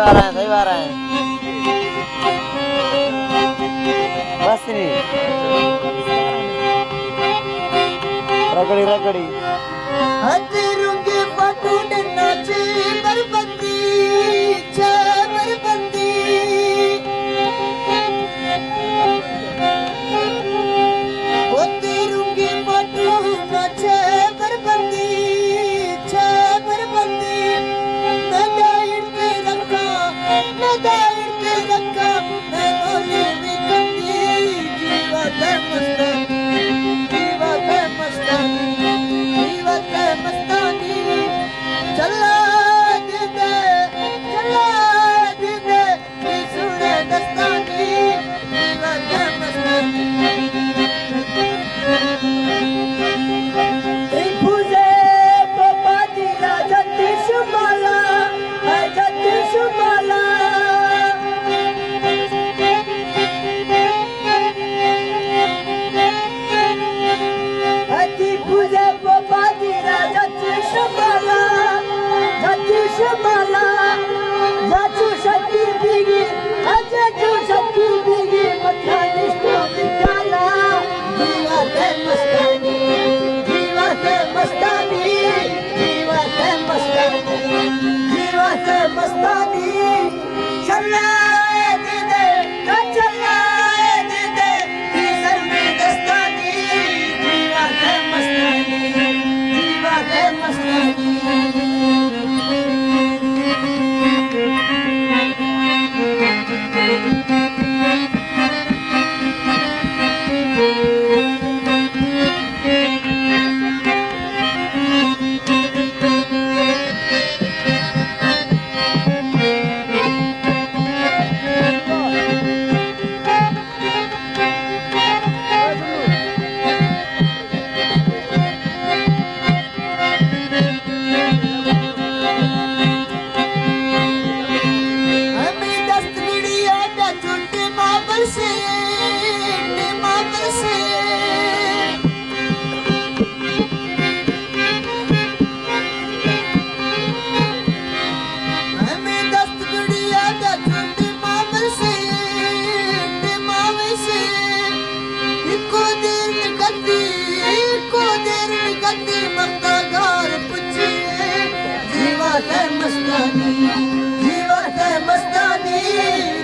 آ رہا ہے، صحیح آ رہا ہے۔ بس نہیں۔ رگڑی، رگڑی۔ ہتھ رنگ پٹو ڈنا چے بربندی، چے بربندی۔ ہتھ رنگ پٹو ڈنا چے بربندی، چے بربندی۔ نہ دائر تے رکھا، نہ دائر تے رکھا، نہ نولی بھی کندی۔ جیوا تے مستانی، جیوا تے مستانی، جیوا تے مستانی۔ چلا دیدے، چلا دیدے، سنے دستانی، جیوا تے مستانی۔ تئی پوزے پہ پادی راجتی شمالا، راجتی شمالا۔ تئی پوزے پہ پادی راجتی شمالا، جتی شمالا، جتو شکی بیگی، اجتو شکی بیگی، مکانی شو بیچالا۔ جیوا تے مستانی، جیوا تے مستانی، جیوا تے مستانی، جیوا تے مستانی۔ چلائے دیدے، چلائے دیدے، تئی سر میں دستانی، جیوا تے مستانی، جیوا تے مستانی۔ ہمے دست گڑی ءَ چنڈے ما برسے، ما برسے۔ ہمے دست گڑی ءَ چنڈے ما برسے، ما برسے۔ ایکو دیر نکتی، ایکو دیر نکتی، مختا گار پچی۔ جیوا تے مستانی، جیوا تے مستانی،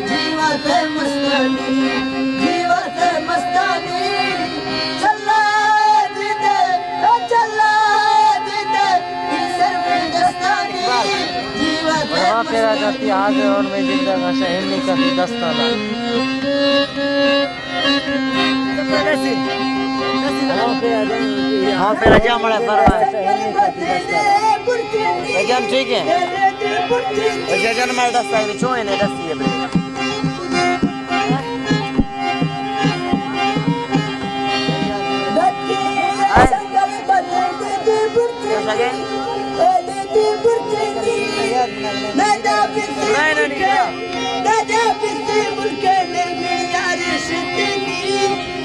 جیوا تے مستانی، جیوا تے مستانی۔ چلا دیدے، او چلا دیدے، تئی سر میں دستانی، جیوا تے مستانی۔ حاضر اور میں زندہ نشہ ہم نہیں کرتی دستانا۔ ہاں، پھر اجا مڑے فرما۔ اجان ٹھیک ہے؟ اجا جان مال دستا ہے، چون ہے، دستی ہے۔ ہاں؟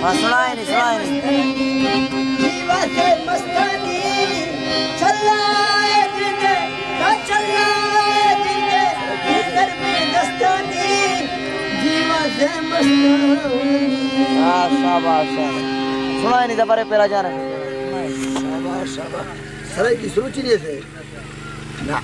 ہاں، سنائے نہیں، سنائے نہیں۔ ہاں، شاباش، شاباش۔ سنائے نہیں، زبر پیرا جانا۔ شاباش، شاباش۔ سرائیکی سروچی نہیں ہے۔ نہ۔